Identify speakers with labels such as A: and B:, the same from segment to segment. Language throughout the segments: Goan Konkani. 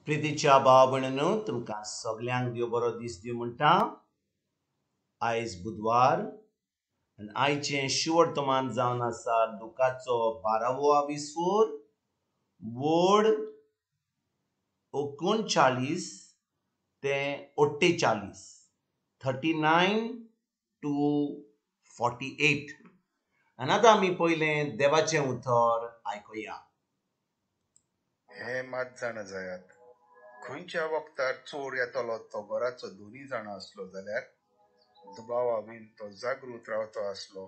A: प्रितीच्या भाव भयणींनो, तुमकां सगल्यांक देव बरो दीस दिवं म्हणटा. आयज बुधवार आनी आयचें शिवर्तमान जावन आसा लुकाचो 12वो आविस्फोर, वोड 39 ते 48, 39 to 48. आनी आतां आमी पयलें देवाचें उतर आयकुया.
B: हें मात जाणा जायात, खंयच्या वखदार चोर येतलो तो घराचो दोनी जाणा आसलो जाल्यार दुबावा बीन तो जागृत रावतो आसलो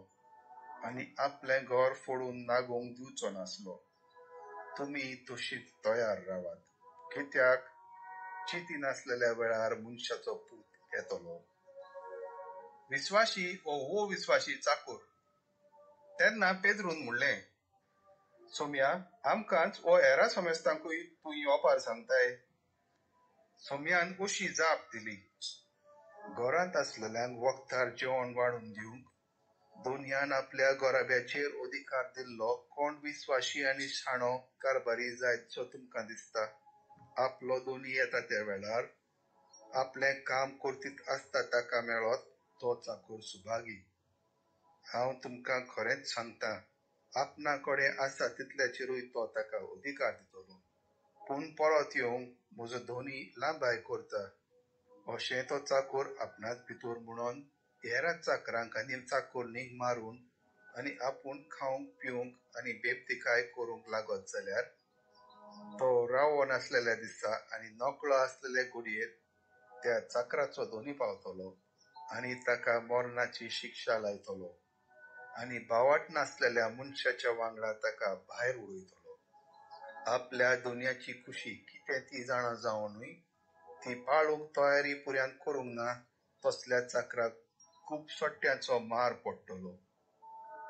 B: आनी आपलें घर फोडून नागोवंक दिवचो नासलो. तुमी तशीच तयार रावात, कित्याक चिंती नासलेल्या वेळार मनशाचो पूत येतलो. विस्वाशी वो अविस्वाशी चाकूर. तेन्ना पेद्रून म्हणलें, सोम्या, आमकांच वो हेरा समेस्तांकूय तूं ही ओपार सांगताय? सोम्यान अशी जाप दिली, घरांत आसलेल्यांक वखदार जेवण वाडून दिवंक दोनयान आपल्या घराब्याचेर अधिकार दिल्लो कोण विस्वाशी आनी शाणो कारभारी जायतसो तुमकां दिसता? आपलो दोनी येता त्या वेळार आपलें काम करतीत आसता ताका मेळत तो चाकूर सुभागी. हांव तुमकां खरेंच सांगता, आपणा कडेन आसा तितल्याचेरूय तो ताका अधिकार दितलो. पूण परत येवंक म्हजो धोनी लांबाय करता अशें तो चाकूर आपणाच भितर म्हणून हेरा चाकरांक आनी चाकोरणीक मारून आनी आपूण खावंक पिवंक आनी बेबदिकाय करूंक लागत जाल्यार तो रावो नासलेल्या दिसा आनी नकळो आसलेल्या घडयेर त्या चाकराचो धोनी पावतलो आनी ताका मरणाची शिक्षा लायतलो आनी बावट नासलेल्या मनशाच्या वांगडा ताका भायर उडयतलो. आपल्या दोनयाची खुशी कितें ती जाणा जावनूय ती पाळूंक तयारी पुऱ्यान करूंक ना तसल्या चाकराक खूब सट्ट्यांचो मार पडटलो.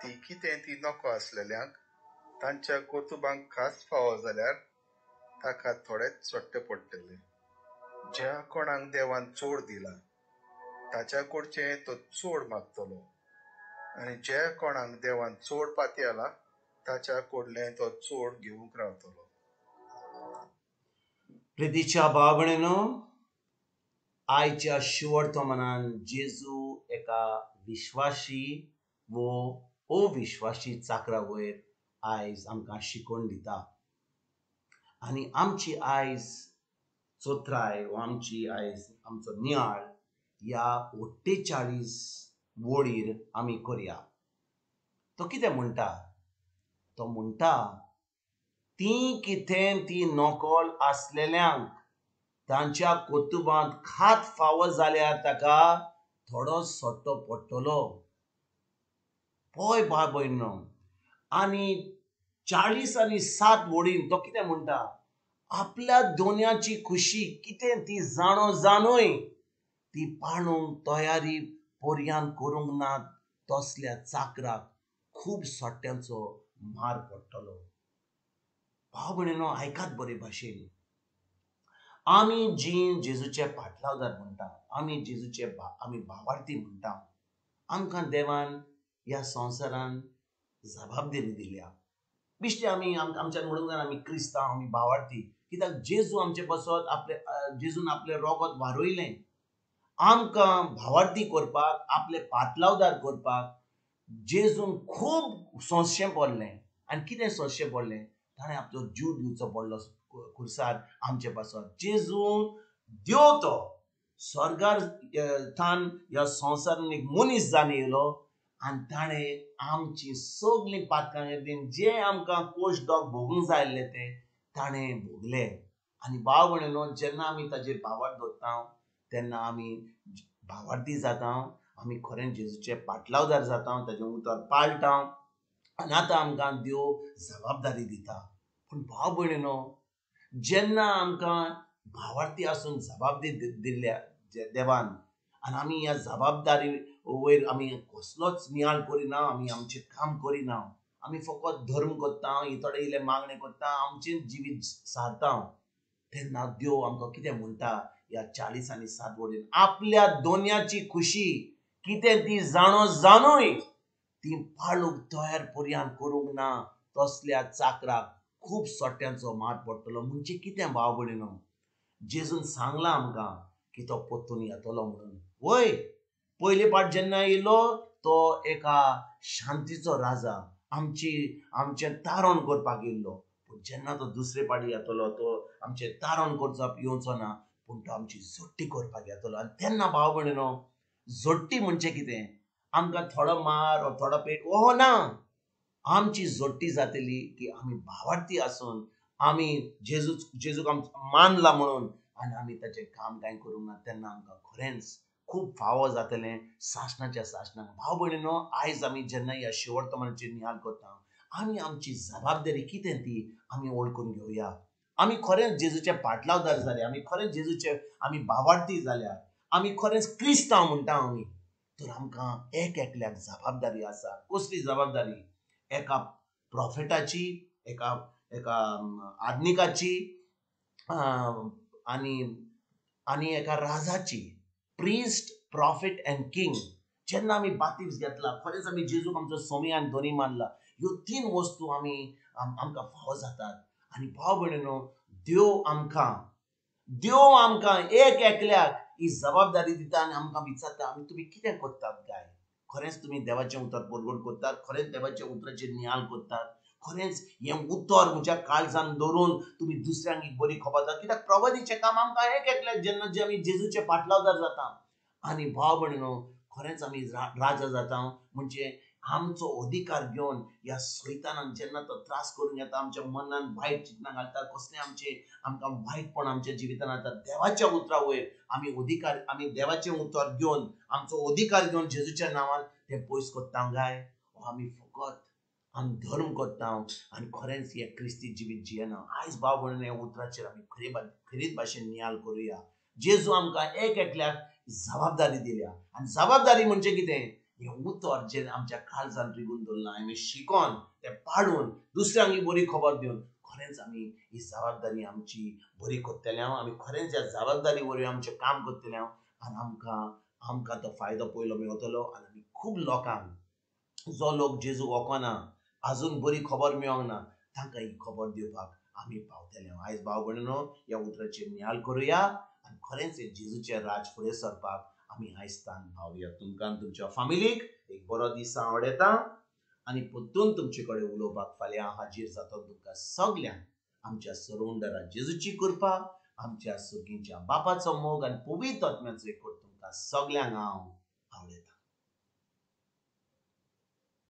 B: ती कितें ती नको आसलेल्यांक तांच्या कर्तुबांक खास फावो जाल्यार ताका थोडेच सट्टे पडटले. ज्या कोणाक देवान चोड दिला ताच्या कडचें तो चोड मागतलो आनी ज्या कोणाक देवान चोड पातयला ताच्या कडलें तो चोड घेवंक रावतलो.
A: प्रितीच्या भाव भयणींनो, आयच्या शिवर्तमानान जेजू एका विश्वाशी वो अविश्वाशी चाकरा वयर आयज आमकां शिकोवन दिता. आनी आमची आयज चोत्राय वो आमची आयज आमचो नियाळ ह्या 48 वळीर आमी करया. तो कितें म्हणटा? तो म्हणटा, ती कितें ती नकल आसलेल्यांक तांच्या कर्तुबांत खात फावो जाल्यार ताका थोडो सट्टो पडटलो. पळय भाव भयणींनो, आनी 40 आनी 7 वळीन तो कितें म्हणटा? आपल्या दोनयाची खुशी कितें ती जाणो जाणूय ती पाळूंक तयारी पर्यान करूंक ना तसल्या चाकराक खूब सट्ट्यांचो मार पडटलो. भाव भयणींनो, आयकात बरे भाशेन. आमी जी जेजूचे पाटलावदार म्हणटा, आमी जेजूचे आमी भावार्थी म्हणटा, आमकां देवान ह्या संवसारान जबाबदारी दिल्या. बिश्टे आमी आमच्यान म्हणूंक जायना आमी क्रिस्तांव, आमी भावार्थी, कित्याक जेजू आमचे पासत आपले जेजून आपलें रोगत वारयलें आमकां भावार्थी करपाक, आपले पातलावदार करपाक. जेजून खूब सोंसचें पडलें. आनी कितें सोंसचें पडलें? ताणें आपलो जीव दिवचो पडलो खुर्सार आमचे पासत. जेजू देव तो स्वर्गार थान ह्या संवसारान एक मनीस जावन येयलो आनी ताणें आमची सगळीं पातकां घेतली, जे आमकां कोश डोक भोगूंक जाय आसलें तें ताणें भोगलें. आनी भाव भयणींनो, जेन्ना आमी ताजेर भावार्थ दवरता तेन्ना आमी भावार्थी जाता, आमी खरें जेजूचे पाटलावदार जाता, ताजें उतर पाळटा आनी आतां आमकां देव जबाबदारी दिता. पूण भाव भयणींनो, जेन्ना आमकां भावार्थी आसून जबाबदारी दिल्ल्या देवान आनी आमी ह्या जबाबदारी वयर आमी कसलोच नियाळ करिना, आमी आमचें काम करिना, आमी फकत धर्म करता, थोडे इल्ले मागणें करता, आमचें जिवीत सारता, तेन्ना देव आमकां कितें म्हणटा ह्या 40 आनी 7 वळीन? आपल्या दोनयाची खुशी कितें ती जाणो जाणूय ती पाळूंक तयार पर्यान करूंक ना तसल्या चाकराक खूब सट्ट्यांचो मार पडटलो. म्हणजे कितें भाव भयणींनो, जेजून सांगलां आमकां की तो परतून येतलो म्हणून. वय, पयले पाट जेन्ना येयलो तो एका शांतीचो राजा, आमचें तारण करपाक येयल्लो. पूण जेन्ना तो दुसरे पाटी येतलो तो आमचें तारण करचो येवचो ना, पूण तो आमची जोडटी करपाक येतलो. आनी तेन्ना भाव भयणीनो, जोडटी म्हणजे कितें? आमकां थोडो मार वा थोडो पेट हो ना, आमची जोडटी जातली की आमी भावार्थी आसून आमी जेजूक मानला म्हणून आनी आमी ताचें काम कांय करूंक ना, तेन्ना आमकां खरेंच खूब फावो जातलें सासणाच्या सासणाक. भाव भयणीनो, आयज आमी जेन्ना ह्या शिवर्तमानाचेर नियाळ करता, आमी आमची जबाबदारी कितें ती आमी वळखून घेवया. आमी खरेंच जेजूचे पाटलावदार जाले, आमी खरेंच जेजूचे आमी भावार्थी जाल्या, आमी खरेंच क्रिस्तांव म्हणटा आमी, तर आमकां एक एकल्याक जबाबदारी आसा. कसली जबाबदारी? एका प्रोफेटाची, एका एका आदनिकाची आनी आनी एका राजाची. Priest, prophet and king. जेन्ना आमी बातीस घेतला, खरेंच आमी जेजूक आमचो सोमी आनी धनी मानला, ह्यो तीन वस्तू आमी आमकां फावो जातात. आनी भाव भयणीनो, देव आमकां एक एकल्याक ही जबाबदारी दिता आनी आमकां विचारता, आमी तुमी कितें करतात काय? खरेंच तुमी देवाचें उतर परगट करतात? खरेंच देवाच्या उतराचेर नियाळ करतात? खरेंच हें उतर म्हज्या काळजान दवरून तुमी दुसऱ्यांक एक बरी खबर दितात? कित्याक प्रवादीचें काम आमकां एक एकल्याक जेन्ना जे आमी जेजूचे पाटलावदार जाता आनी भाव भयणीनो, खरेंच आमी राजा जाता. म्हणजे आमचो अधिकार घेवन ह्या सैतानाक जेन्ना तो त्रास करूंक येता, आमच्या मनान वायट चिंतनां घालता, कसलें आमचें आमकां वायटपण आमच्या जिवितान येता, देवाच्या उतरा वयर आमी अधिकार, आमी देवाचें उतर घेवन आमचो अधिकार घेवन जेजूच्या नांवान तें पयस करता काय? आमी फकत आमी धर्म करता आनी खरेंच हें क्रिस्ती जिवीत जियेना. आयज भाव भयणीनो, ह्या उतराचेर आमी खरीच भाशेन नियाळ करुया. जेजू आमकां एक एकल्याक जबाबदारी दिल्या आनी जबाबदारी म्हणजे कितें? हें उतर जें आमच्या काळजान रिगून दवरलां, आमी शिकोन तें पाडून दुसऱ्यांक बरी खबर दिवन खरेंच आमी ही जबाबदारी आमची बरी करतले. आमी खरेंच ह्या जबाबदारी वरवीं आमचें काम करतले आनी आमकां तो फायदो पयलो मेळटलो. आनी आमी खूब लोकांक, जो लोक जेजूक वळखना, आजून बरी खबर मेळोंक ना, तांकां ही खबर दिवपाक आमी पावतले. आयज भाव भयणीनो, ह्या उतराचेर नियाळ करुया आनी खरेंच जेजूचें राज फुडें सरपाक आमी आयज तान पावया. तुमकां तुमच्या फामिलीक एक बरो दीस आवडटा आनी परतून तुमचे कडेन उलोवपाक फाल्यां हाजीर जाता. तुमकां सगल्यांक आमच्या सरवंडरा जेजूची कृपा, आमच्या सुगींच्या बापाचो मोग आनी पवित्र आत्म्याचो एकवट तुमकां सगल्यांक हांव